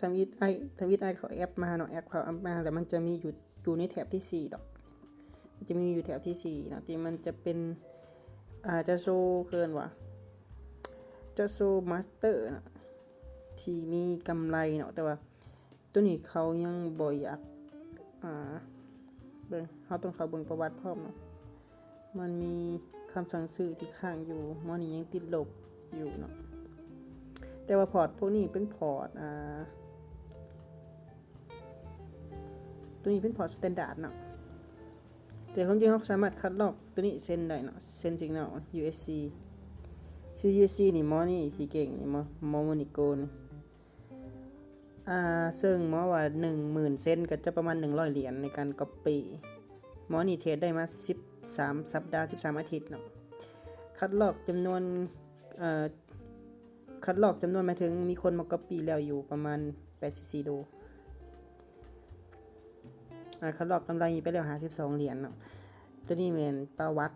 ທຳອິດອ້າຍ ທຳອິດອ້າຍເຂົ້າແອັບມາເນາະ ແອັບເຂົ້າແອັບມາ ແລ້ວມັນຈະມີຢູ່ ຢູ່ໃນແທັບທີສີ່ດອກ ມັນຈະມີຢູ່ແທັບທີສີ່ເນາະ ທີ່ມັນຈະເປັນ ອ່າ ຈະໂຊ ເອີ້ນວ່າ ຈະໂຊມາສເຕີເນາະ ທີ່ມີກຳໄລເນາະ ແຕ່ວ່າ ໂຕນີ້ເຂົາຍັງບໍ່ຢາກ ອ່າ ເບິ່ງ ເຮົາຕ້ອງເຂົ້າເບິ່ງປະຫວັດພ້ອມເນາະ ມັນມີຄຳສັ່ງຊື້ທີ່ຄ້າງຢູ່ ໝໍນີ້ຍັງຕິດລົບຢູ່ເນາະ ແຕ່ວ່າພອດພວກນີ້ເປັນພອດ ອ່າ ໂຕນີ້ເປັນພອດສະແຕນດາດເນາະ ແຕ່ຄວາມຈິງເຮົາສາມາດຄັດລອກໂຕນີ້ເຊັນໄດ້ເນາະ ເຊັນຊິກແນວ ຢູເອັສຊີ ຊື້ ຢູເອັສຊີ ນີ້ ໝໍນີ້ທີ່ເກັ່ງນີ້ ໝໍ ໝໍໂມນິໂກນີ້ ອ່າ ເຊິ່ງໝໍວ່າໜຶ່ງໝື່ນເຊັນ ກໍຈະປະມານໜຶ່ງຮ້ອຍຫຼຽນໃນການກັອບປີ້ ໝໍນີ້ເທຣດໄດ້ມາສິບສາມສັບດາ ສິບສາມອາທິດເນາະ ຄັດລອກຈຳນວນ ເອີ ຄັດລອກຈຳນວນ ໝາຍເຖິງມີຄົນມາກັອບປີ້ແລ້ວຢູ່ປະມານແປດສິບສີ່ໂດ ອາ ຄັດລອກກຳໄລໄປແລ້ວຫ້າສິບສອງຫຼຽນເນາະ ໂຕນີ້ແມ່ນປະຫວັດ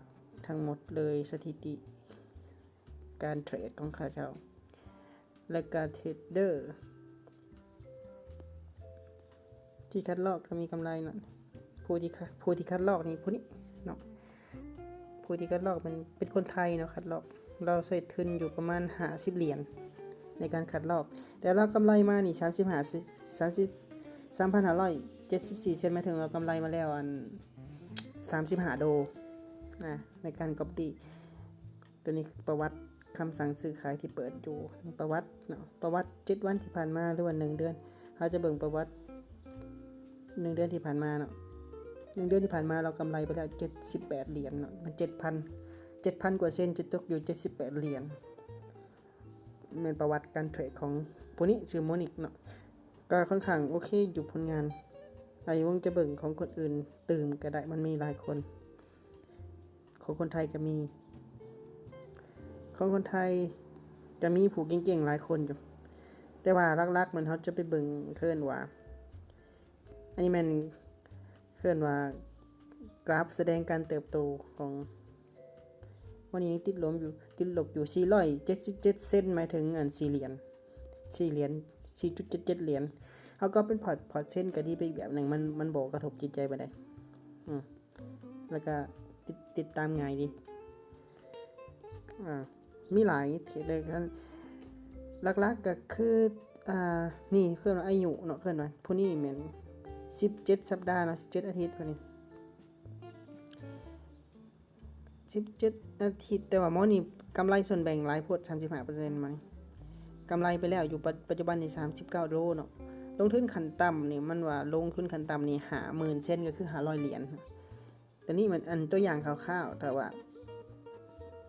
ທັງໝົດເລີຍ ສະຖິຕິການເທຣດຂອງເຂົາເຈົ້າ ແລະກະເທຣດເດີ ທີ່ຄັດລອກກໍມີກຳໄລເນາະ ຜູ້ທີ່ ຜູ້ທີ່ຄັດລອກນີ້ຜູ້ນີ້ເນາະ ຜູ້ທີ່ຄັດລອກເປັນ ເປັນຄົນໄທເນາະ ຄັດລອກ ລາວໃຊ້ທຶນຢູ່ປະມານຫ້າສິບຫຼຽນໃນການຄັດລອກ ແຕ່ລາວກຳໄລມານີ້ສາມສິບຫ້າ ສາມສິບ ສາມພັນຫ້າຮ້ອຍເຈັດສິບສີ່ເຊັນ ໝາຍເຖິງລາວກຳໄລມາແລ້ວ ອັນ ສາມສິບຫ້າໂດ ອາ ໃນການກັອບປີ້ ໂຕນີ້ປະຫວັດຄຳສັ່ງຊື້ຂາຍທີ່ເປີດຢູ່ ປະຫວັດເນາະ ປະຫວັດເຈັດວັນທີ່ຜ່ານມາ ຫຼືວ່າໜຶ່ງເດືອນ ເຮົາຈະເບິ່ງປະຫວັດໜຶ່ງເດືອນທີ່ຜ່ານມາເນາະ ໜຶ່ງເດືອນທີ່ຜ່ານມາລາວກຳໄລໄປແລ້ວເຈັດສິບແປດຫຼຽນເນາະ ມັນເຈັດພັນ ເຈັດພັນກວ່າເຊັນ ຈະຕົກຢູ່ເຈັດສິບແປດຫຼຽນ ແມ່ນປະຫວັດການເທຣດຂອງຜູ້ນີ້ ຊື່ໂມນິກເນາະ ກໍຄ່ອນຂ້າງໂອເຄຢູ່ຜົນງານ ອາ ຫວັງຈະເບິ່ງຂອງຄົນອື່ນຕື່ມກໍໄດ້ ມັນມີຫຼາຍຄົນ ຂອງຄົນໄທກໍມີ ຂອງຄົນໄທກໍມີຜູ້ເກັ່ງໆຫຼາຍຄົນຢູ່ ແຕ່ວ່າຫຼັກໆແມ່ນເຮົາຈະໄປເບິ່ງ ເອີ້ນວ່າ ອັນນີ້ແມ່ນ ເອີ້ນວ່າກຣາຟສະແດງການເຕີບໂຕຂອງ ວັນນີ້ຍັງຕິດລົບຢູ່ ຕິດລົບຢູ່ສີ່ຮ້ອຍເຈັດສິບເຈັດເຊັນ ໝາຍເຖິງອັນສີ່ຫຼຽນ ສີ່ຫຼຽນ ສີ່ຈຸດເຈັດເຈັດຫຼຽນ ເຮົາກໍເປັນພອດ ພອດເຊັນກໍດີໄປອີກແບບໜຶ່ງ ມັນ ມັນບໍ່ກະທົບຈິດໃຈປານໃດ ອືມ ແລ້ວກໍຕິດ ຕິດຕາມງ່າຍດີ ອາ ມີຫຼາຍເທຣດເດີ ຄັນ ຫຼັກໆກໍຄື ອ່າ ນີ້ເອີ້ນວ່າອາຍຸເນາະ ເອີ້ນວ່າຜູ້ນີ້ແມ່ນສິບເຈັດສັບດາເນາະ ສິບເຈັດອາທິດຜູ້ນີ້ ສິບເຈັດອາທິດ ແຕ່ວ່າໝໍນີ້ກຳໄລສ່ວນແບ່ງຫຼາຍໂພດ ສາມສິບຫ້າເປີເຊັນ ໝໍນີ້ກຳໄລໄປແລ້ວຢູ່ປັດ ປັດຈຸບັນນີ້ສາມສິບເກົ້າໂດເນາະ ລົງທຶນຂັ້ນຕ່ຳນີ້ ມັນວ່າລົງທຶນຂັ້ນຕ່ຳນີ້ຫ້າໝື່ນເຊັນ ກໍຄືຫ້າຮ້ອຍຫຼຽນ ຕົວນີ້ມັນ ອັນຕົວຢ່າງຄ່າວໆ ຖ້າວ່າ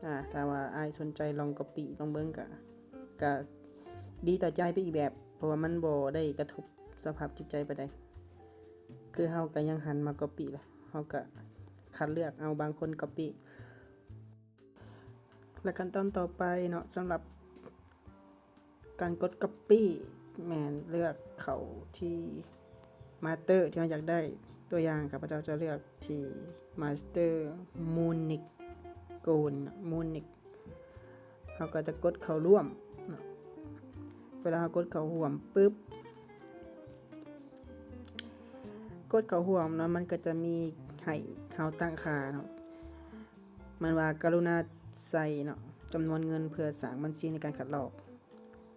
ອ່າ ຖ້າວ່າອ້າຍສົນໃຈລອງກັອບປີ້ລອງເບິ່ງ ກະ ກະດີຕໍ່ໃຈໄປອີກແບບ ເພາະວ່າມັນບໍ່ໄດ້ກະທົບສະພາບຈິດໃຈປານໃດ ຄືເຮົາກະຍັງຫັນມາກັອບປີ້ລະ ເຮົາກະຄັດເລືອກເອົາບາງຄົນກັອບປີ້ ແລະຂັ້ນຕອນຕໍ່ໄປເນາະ ສຳລັບ ການກົດກັອບປີ້ແມ່ນເລືອກເຂົ້າທີ່ມາສເຕີທີ່ເຮົາຢາກໄດ້ ຕົວຢ່າງຂ້າພະເຈົ້າຈະເລືອກທີ່ມາສເຕີມູນນິກໂກນ ມູນນິກ ເຮົາກໍຈະກົດເຂົ້າຮ່ວມເນາະ ເວລາເຮົາກົດເຂົ້າຮ່ວມປຶບ ກົດເຂົ້າຮ່ວມເນາະ ມັນກໍຈະມີໃຫ້ເຮົາຕັ້ງຄ່າເນາະ ມັນວ່າກະລຸນາໃສ່ເນາະ ຈຳນວນເງິນເພື່ອສ້າງບັນຊີໃນການຄັດລອກ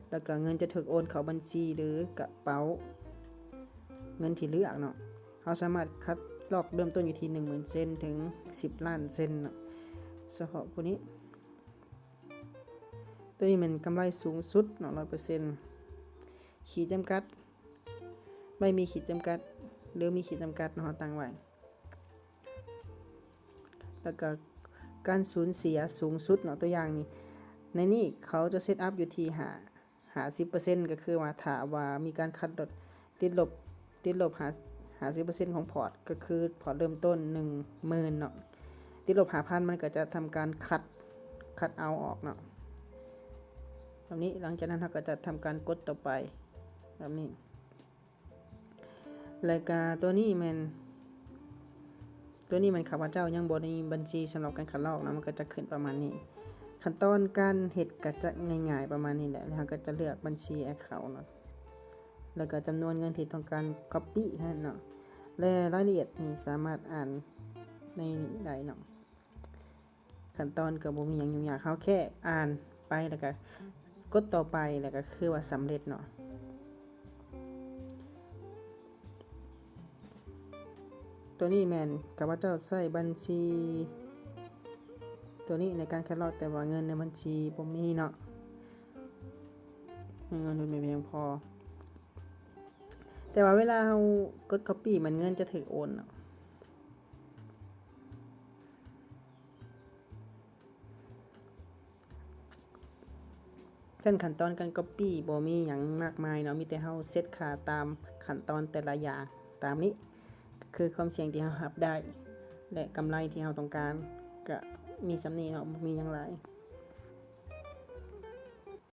ແລ້ວກໍເງິນຈະຖືກໂອນເຂົ້າບັນຊີ ຫຼື ກະເປົາເງິນທີ່ເລືອກເນາະ ເຮົາສາມາດຄັດລອກເລີ່ມຕົ້ນຢູ່ທີ່ໜຶ່ງໝື່ນເຊັນ ເຖິງສິບລ້ານເຊັນເນາະ ສະເພາະຜູ້ນີ້ ຕົວນີ້ແມ່ນກຳໄລສູງສຸດເນາະ ຮ້ອຍເປີເຊັນ ຂີດຈຳກັດ ໄມ່ມີຂີດຈຳກັດ ຫຼື ມີຂີດຈຳກັດເນາະ ເຮົາຕັ້ງໄວ້ ແລ້ວກໍການສູນເສຍສູງສຸດເນາະ ຕົວຢ່າງນີ້ ໃນນີ້ເຂົາຈະເຊັດອັບຢູ່ທີ່ຫ້າ ຫ້າສິບເປີເຊັນ ກໍຄືວ່າຖ້າວ່າມີການຄັດລົດ ຕິດລົບ ຕິດລົບຫ້າ ຫ້າສິບເປີເຊັນຂອງພອດ ກໍຄືພອດເລີ່ມຕົ້ນໜຶ່ງໝື່ນເນາະ ຕິດລົບຫ້າພັນ ມັນກໍຈະທຳການຄັດ ຄັດເອົາອອກເນາະ ແບບນີ້ ຫຼັງຈາກນັ້ນເຮົາກໍຈະທຳການກົດຕໍ່ໄປ ແບບນີ້ ແລ້ວກະຕົວນີ້ແມ່ນ ຕົວນີ້ແມ່ນຂ້າພະເຈົ້າຍັງບໍ່ໄດ້ມີບັນຊີສຳລັບການຄັດລອກເນາະ ມັນກໍຈະຂຶ້ນປະມານນີ້ ຂັ້ນຕອນການເຮັດກໍຈະງ່າຍໆປະມານນີ້ແຫຼະ ແລ້ວເຮົາກໍຈະເລືອກບັນຊີແອັກເຄົາເນາະ ແລ້ວກໍຈຳນວນເງິນທີ່ຕ້ອງການ copy ຫັ້ນເນາະ ແລະ ລາຍລະອຽດນີ້ສາມາດອ່ານໃນນີ້ໄດ້ເນາະ. ຂັ້ນຕອນກໍບໍ່ມີຫຍັງຫຍຸ້ງຍາກ ເຮົາແຄ່ອ່ານໄປ ແລ້ວກໍກົດຕໍ່ໄປ ແລ້ວກໍຄືວ່າສຳເລັດເນາະ. ຕົວນີ້ແມ່ນຂ້າພະເຈົ້າໃຊ້ບັນຊີຕົວນີ້ໃນການຄັດລອກ ແຕ່ວ່າເງິນໃນບັນຊີບໍ່ມີເນາະ ເງິນບໍ່ມີພຽງພໍ. ແຕ່ວ່າເວລາເຮົາກົດ copy ມັນເງິນຈະຖືກໂອນເນາະ. ເຊັ່ນຂັ້ນຕອນການ copy ບໍ່ມີຫຍັງມາກມາຍເນາະ ມີແຕ່ເຮົາເຊັດຄ່າຕາມຂັ້ນຕອນແຕ່ລະຢ່າງຕາມນີ້ ກໍຄືຄວາມສ່ຽງທີ່ເຮົາຮັບໄດ້ ແລະ ກຳໄລທີ່ເຮົາຕ້ອງການ ກະມີສ່ຳນີ້ເນາະ ບໍ່ມີຫຍັງຫຼາຍ.